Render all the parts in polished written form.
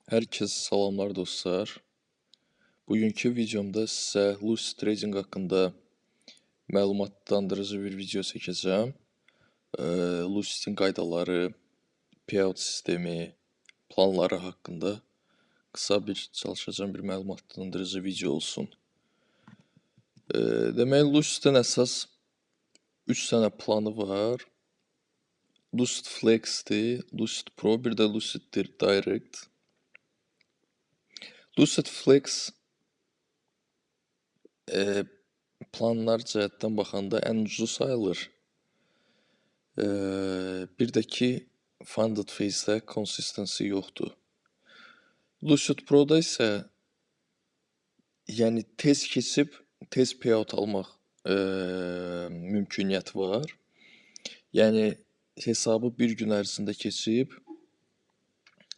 Herkese salamlar dostlar. Bugünkü videomda sizə Lucid Trading haqqında məlumatlandırıcı bir video çəkəcəm. Lucid'in qaydaları, payout sistemi, planları haqqında qısa bir çalışacağım bir məlumatlandırıcı video olsun. Demək, Lucid'in əsas 3 dənə planı var. Lucid Flex'dir, Lucid Pro, bir də Lucid Direct. Lucid Flex planlar cəhətdən baxanda ən ucuzu sayılır. Bir də ki, Funded Phase-də consistency yoxdur. Lucid Pro-da isə yəni tez keçib, tez payout almaq mümküniyyəti var. Yəni hesabı bir gün ərzində keçib,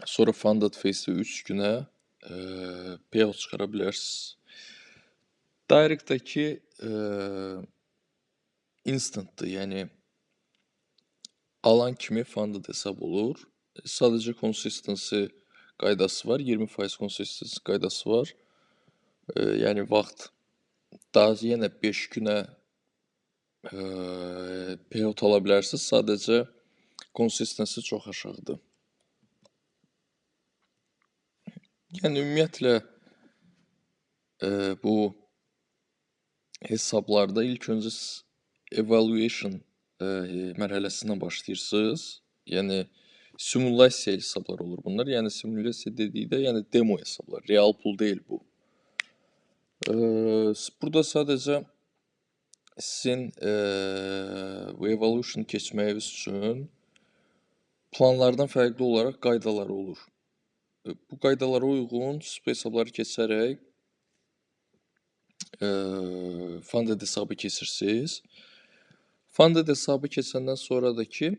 sonra Funded Phase-də 3 günə payout çıxara bilərsiniz. Direct'dəki instantdır, yəni alan kimi funded hesab olur. Sadəcə consistency qaydası var, 20% consistency qaydası var. Yəni vaxt daha yenə 5 günə payout ala bilərsiniz. Sadəcə consistency çox aşağıdır. Yəni ümumiyyətlə bu hesablarda ilk öncə evaluation mərhələsindən başlayırsınız. Yəni simulyasiya hesablar olur bunlar. Yəni simulyasiya dedikdə, yəni demo hesablar, real pul deyil bu. Burada sadəcə sizin bu evaluation keçməyiniz üçün planlardan fərqli olaraq qaydalar olur. Bu qaydalara uyğun siz bu hesabları keçərək funded hesabı keçirsiniz. Funded hesabı keçəndən sonra da ki,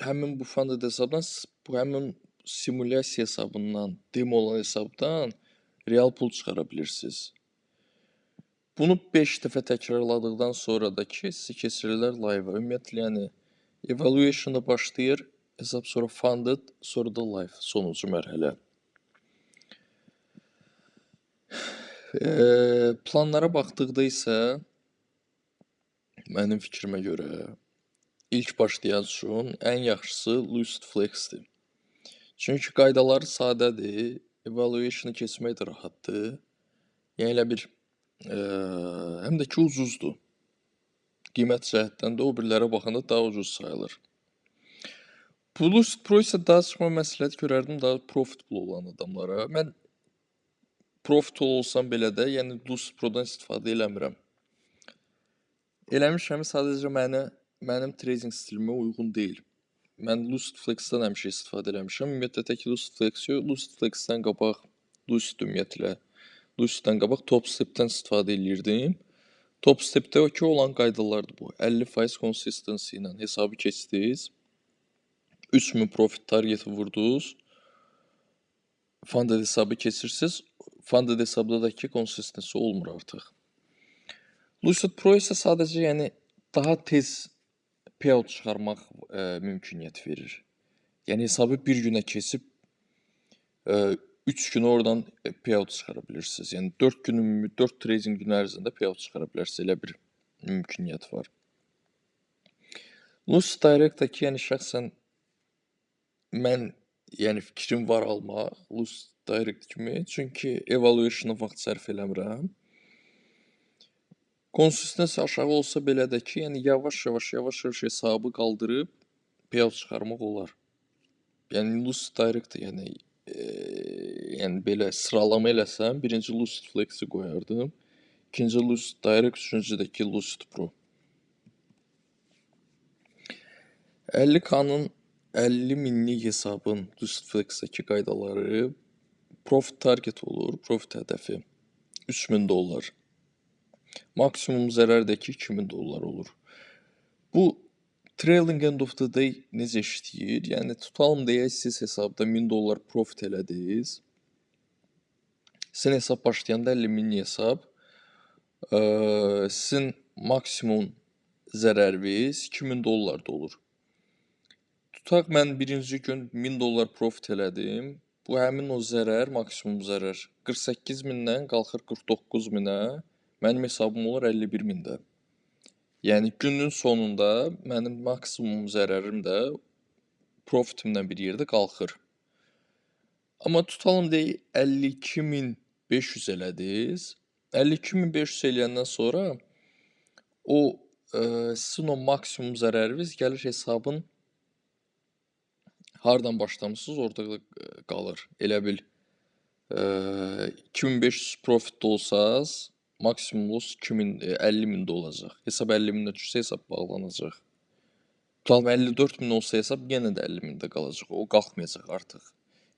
həmin bu funded hesabdan, bu həmin simulyasiya hesabından, demo olan hesabdan real pul çıxara bilirsiniz. Bunu 5 dəfə təkrarladıqdan sonra da ki, sizi keçirirlər live-a. Ümumiyyətlə, yəni evaluation-da başlayır, hesab sonra funded, sonra da live, sonuncu mərhələ. Planlara baxdıqda isə mənim fikrimə görə ilk başlayan üçün ən yaxşısı Lucid Flex'dir. Çünki qaydaları sadədir, evaluation-ı keçmək də rahatdır. Yəni elə bir, həm də ki ucuzdur. Qiymət cəhətdən də o birilərə baxanda daha ucuz sayılır. Bu Lucid Pro isə daha çox mən məsləhət görərdim daha profitable olan adamlara. Mən profitable olsam belə də, yəni Lucid Pro-dan istifadə eləmirəm. Eləmişəm, sadəcə mənim trading stilimə uyğun deyil. Mən Lucid Flex-dən həmişə istifadə eləmişəm. Ümumiyyətlə tək Lucid Flex yox, Lucid Flex-dən qabaq, Lucid ümumiyyətlə, Luciddən qabaq Topstep-dən istifadə eləyirdim. Topstep-də ki olan qaydalardır bu. 50% consistency ilə hesabı keçdiniz. 3000 profit targeti vurdunuz. Funded hesabı keçirsiniz. Funded hesabda da ki consistency olmur artıq. Lucid Pro isə sadəcə yəni daha tez payout çıxarmaq mümküniyyət verir. Yəni hesabı bir günə keçib 3 günə oradan payout çıxara bilirsiniz. Yəni 4 gün ümumi 4 trading günü ərzində payout çıxara bilərsiniz. Elə bir mümküniyyət var. Lucid Direct-dəki, yəni şəxsən mən yəni fikrim var almaq Lucid Direct kimi, çünki evaluation-a vaxt sərf eləmirəm. Consistency aşağı olsa belə də ki, yəni yavaş-yavaş hesabı qaldırıb payout çıxarmaq olar. Yəni Lucid Direct, yəni belə sıralama eləsəm, birinci Lucid Flexi qoyardım, ikinci Lucid Direct, üçüncü də ki Lucid Pro. 50K-nın 50 minlik hesabın Lucid Flex'dəki qaydaları profit target olur, profit hədəfi 3000 dollar. Maksimum zərər də ki 2000 dollar olur. Bu trailing end of the day necə işləyir? Yəni tutalım deyək siz hesabda 1000 dollar profit elədiniz. Sizin hesab başlayanda 50 minlik hesab, sizin maksimum zərəriniz 2000 dollar da olur. Tutaq mən birinci gün 1000 dollar profit elədim. Bu həmin o zərər, maksimum zərər 48 mindən qalxır 49 minə. Mənim hesabım olur 51 mində. Yəni günün sonunda mənim maksimum zərərim də profitimlə bir yerdə qalxır. Amma tutalım deyək 52.500 elədiniz. 52.500 eləyəndən sonra o sizin o maksimum zərəriniz gəlir hesabın hardan başlamısınız, orada qalır. Elə bil 2500 profitdə olsaz, maksimum loss 50 mində olacaq. Hesab 50 mindən düşsə hesab bağlanacaq. Tutalım 54 min olsa hesab yenə də 50 mində qalacaq. O qalxmayacaq artıq.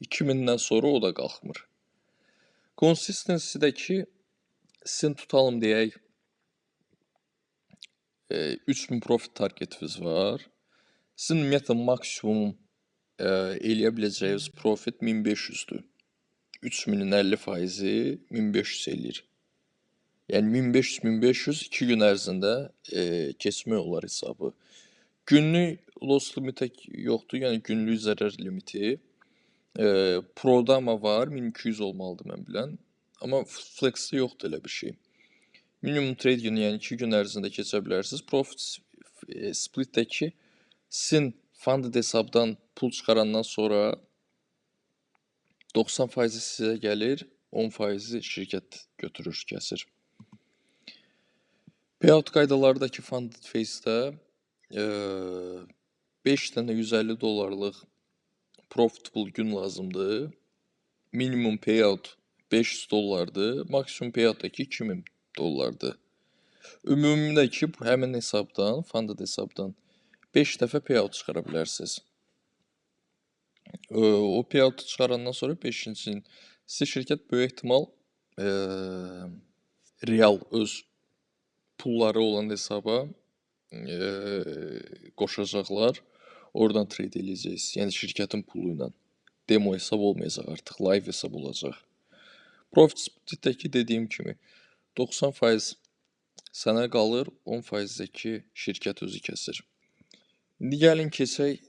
2000-dən sonra o da qalxmır. Consistency-dəki sizin tutalım deyək 3000 profit targetiniz var. Sizin ümumiyyətlə maksimum eləyə biləcəyiniz profit 1500-dür. 3000-in 50%-i 1500 eləyir. Yəni 1500-1500 2 gün ərzində keçmək olar hesabı. Günlük loss limiti yoxdur, yəni günlük zərər limiti. Pro-da amma var, 1200 olmalıdır mən bilən. Amma Flex-də yoxdur elə bir şey. Minimum trade günü, yəni 2 gün ərzində keçə bilərsiniz. Profit split-dəki sizin funded hesabdan pul çıxarandan sonra 90% sizə gəlir, 10% şirkət götürür, kəsir. Payout qaydalarındakı funded phase-də 5 dənə 150 dollarlıq profitable gün lazımdır. Minimum payout 500 dollardır, maksimum payout-dakı 2000 dollardır. Ümumidəki həmin hesabdan, funded hesabdan 5 dəfə payout çıxara bilərsiniz. O payout çıxarandan sonra 5-ci sizin şirkət böyük ehtimal real öz pulları olan hesaba qoşacaqlar. Oradan trade eləyəcəksiniz. Yəni şirkətin pulu ilə. Demo hesab olmayacaq artıq, live hesab olacaq. Profit split-dəki dediyim kimi 90% sənə qalır, 10%-dəki şirkət özü kəsir. İndi gəlin keçək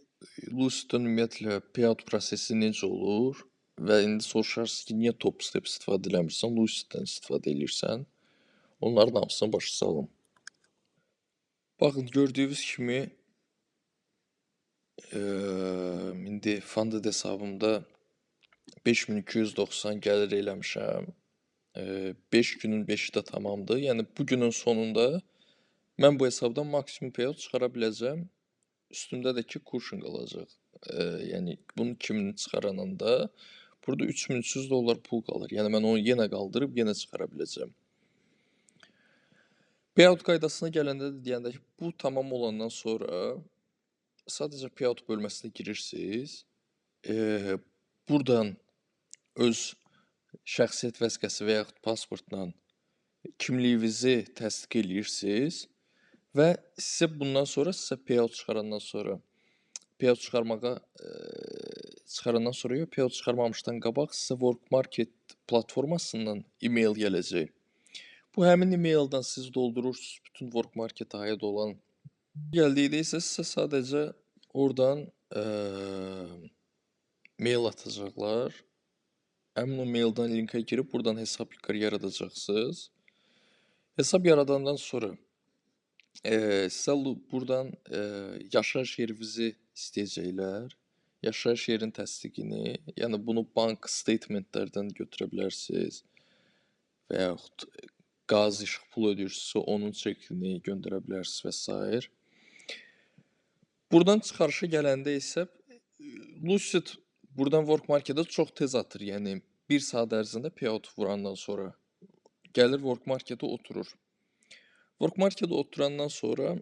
Lucid-dən ümumiyyətlə payout prosesi necə olur və indi soruşarsınız ki, niyə Topstep istifadə eləmirsən, Lucid-dən istifadə eləyirsən? Onların hamısını başa salım. Baxın, gördüyünüz kimi indi funded hesabımda 5290 gəlir eləmişəm. 5 günün 5-i də tamamdır. Yəni bu günün sonunda mən bu hesabdan maksimum payout çıxara biləcəm. Üstümdə də ki cushion qalacaq. Yəni bunu 2000 çıxarananda burada 3300 dollar pul qalır. Yəni mən onu yenə qaldırıb yenə çıxara biləcəm. Payout qaydasına gələndə də deyəndə ki, bu tamam olandan sonra sadəcə payout bölməsinə girirsiniz. Buradan öz şəxsiyyət vəsiqəsi və yaxud pasportla kimliyinizi təsdiq eləyirsiniz və sizə bundan sonra sizə payout çıxarandan sonra payout çıxarmağa çıxarandan sonra yox, payout çıxarmamışdan qabaq sizə Work Market platformasından e-mail gələcək. Bu həmin e-maildən siz doldurursunuz bütün Work Market-ə aid olan. Gəldikdə isə sizə sadəcə oradan mail atacaqlar. Həmin o maildən linkə girib buradan hesab yaradacaqsınız. Hesab yaradandan sonra sizə buradan yaşayış yerinizi istəyəcəklər. Yaşayış yerin təsdiqini, yəni bunu bank statementlərdən götürə bilərsiniz və yaxud qaz, işıq pul ödəyirsinizsə onun çekini göndərə bilərsiniz və sair. Buradan çıxarışa gələndə isə Lucid buradan Work Market-ə çox tez atır. Yəni 1 saat ərzində payout vurandan sonra gəlir Work Market-ə oturur. Work Market-ə oturandan sonra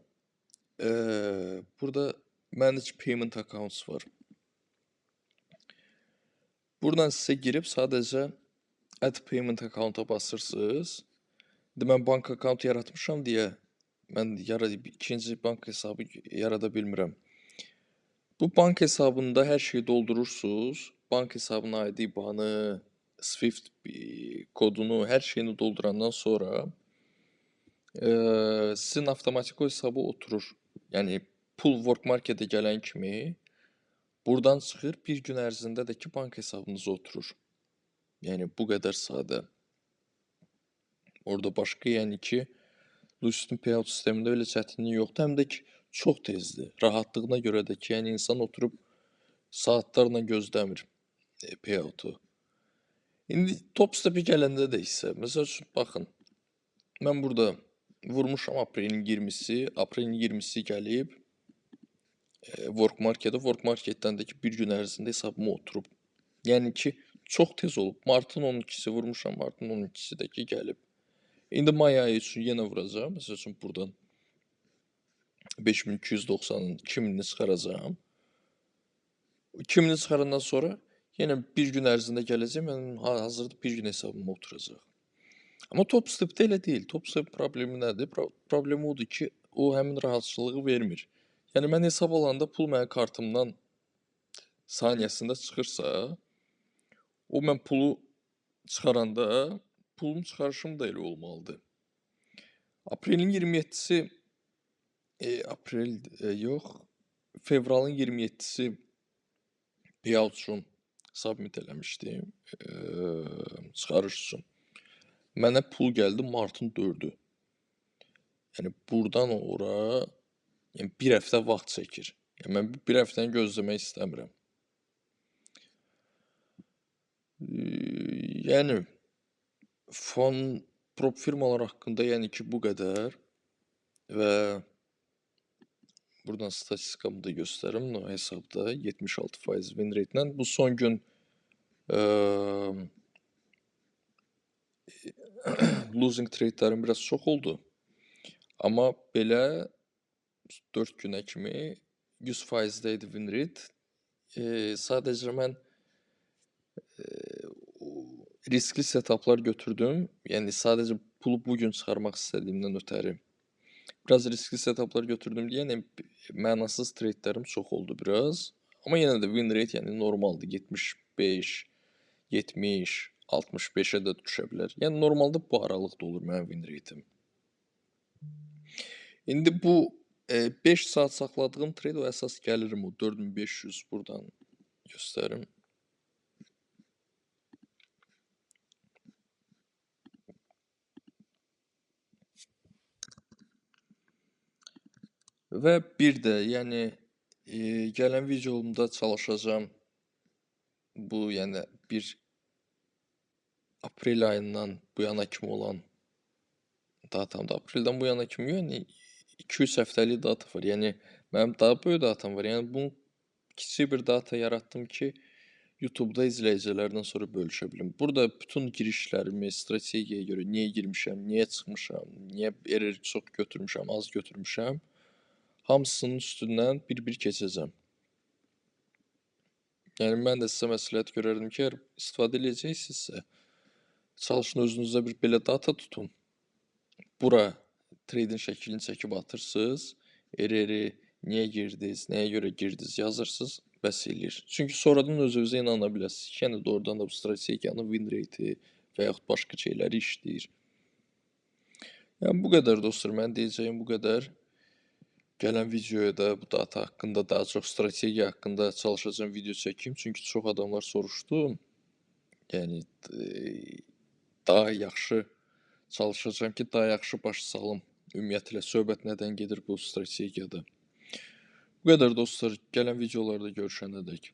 burada Manage Payment Accounts var. Buradan sizə girib sadəcə Add Payment Account-a basırsınız. İndi mən bank account yaratmışam deyə mən ikinci bank hesabı yarada bilmirəm. Bu bank hesabında hər şeyi doldurursunuz. Bank hesabına aid IBAN-ı, SWIFT kodunu, hər şeyini doldurandan sonra sizin avtomatik o hesaba oturur. Yəni pul Work Market-ə gələn kimi Buradan çıxır, bir gün ərzində də ki, bank hesabınıza oturur. Yəni, bu qədər sadə. Orada başqa, yəni ki, Lucid'in payout sistemində elə çətinlik yoxdur. Həm də ki, çox tezdir. Rahatlığına görə də ki, yəni insan oturub saatlarla gözləmir payoutu. İndi Topstep'e gələndə də isə, məsəl üçün, baxın, mən burada vurmuşam aprelin 20-si, aprelin 20-si gəlib Work Market'e, Work Market'dən də ki, bir gün ərzində hesabıma oturub. Yəni ki, çox tez olub. Martın 12-si vurmuşam, martın 12-si də ki, gəlib. İndi may ayı üçün yenə vuracağam. Məsəl üçün, buradan 5290-ın 2000-ni çıxaracağam. 2000-ni çıxarandan sonra yenə bir gün ərzində gələcək, mənim hazırda bir gün hesabıma oturacaq. Amma Topstep'də elə deyil. Topstep problemi nədir? Problemi odur ki, o həmin rahatçılığı vermir. Yəni, mən hesab alanda pul mənim kartımdan saniyəsində çıxırsa, o mən pulu çıxaranda, pulun çıxarışım da elə olmalıdır. Aprelin 27-si, aprel, yox, fevralın 27-si payout üçün submit eləmişdim, çıxarış üçün. Mənə pul gəldi martın 4-ü. Yəni, buradan ora, yəni, bir həftə vaxt çəkir. Yəni, mən bir həftəni gözləmək istəmirəm. Yəni, fon prop firmalar haqqında, yəni ki, bu qədər və buradan statistikamı da göstərim o hesabda 76% win rate-lə. Bu son gün losing trade-lərim biraz çox oldu. Amma belə 4 günə kimi 100%-də idi win rate. Sadəcə mən riskli setuplar götürdüm. Yəni sadəcə pulu bugün çıxarmaq istədiyimdən ötəri. Biraz riskli setuplar götürdüm deyə, yəni mənasız trade-lərim çox oldu biraz. Amma yenə də win rate yəni normaldır. 75, 70, 65-ə də düşə bilər. Yəni normalda bu aralıqda olur mənim win rate-im. İndi bu 5 saat saxladığım trade o əsas gəlirim o 4500 buradan göstərim. Və bir də, yəni, gələn videomda çalışacağam bu, yəni, bir aprel ayından bu yana kimi olan datamda. Apreldən bu yana kimi, yəni, 2-3 həftəlik data var. Yəni, mənim daha böyük datam var. Yəni, bunu kiçik bir data yaratdım ki, YouTube'da izləyicilərdən sonra bölüşə bilim. Burada bütün girişlərimi strategiyaya görə niyə girmişəm, niyə çıxmışam, niyə error çox götürmüşəm, az götürmüşəm, hamısının üstündən bir-bir keçəcəm. Yəni, mən də sizə məsləhət görərdim ki, əgər istifadə eləyəcəksinizsə, çalışın özünüzə bir belə data tutun. Bura trade'in şəklini çəkib atırsınız, error'ı niyə girdiniz, nəyə görə girdiniz yazırsınız, bəs eləyir. Çünki sonradan öz-özünüzə inana biləsiniz ki, yəni doğrudan da bu strategiyanın win rate-i və yaxud başqa şeyləri işləyir. Yəni, bu qədər dostlar, mən deyəcəyim bu qədər. Gələn videoya da bu data haqqında, daha çox strategiya haqqında çalışacağım video çəkim. Çünki çox adamlar soruşdu. Yəni, daha yaxşı çalışacağım ki, daha yaxşı baş salım. Ümumiyyətlə, söhbət nədən gedir bu strategiyada. Bu qədər dostlar, gələn videolarda görüşənə dək.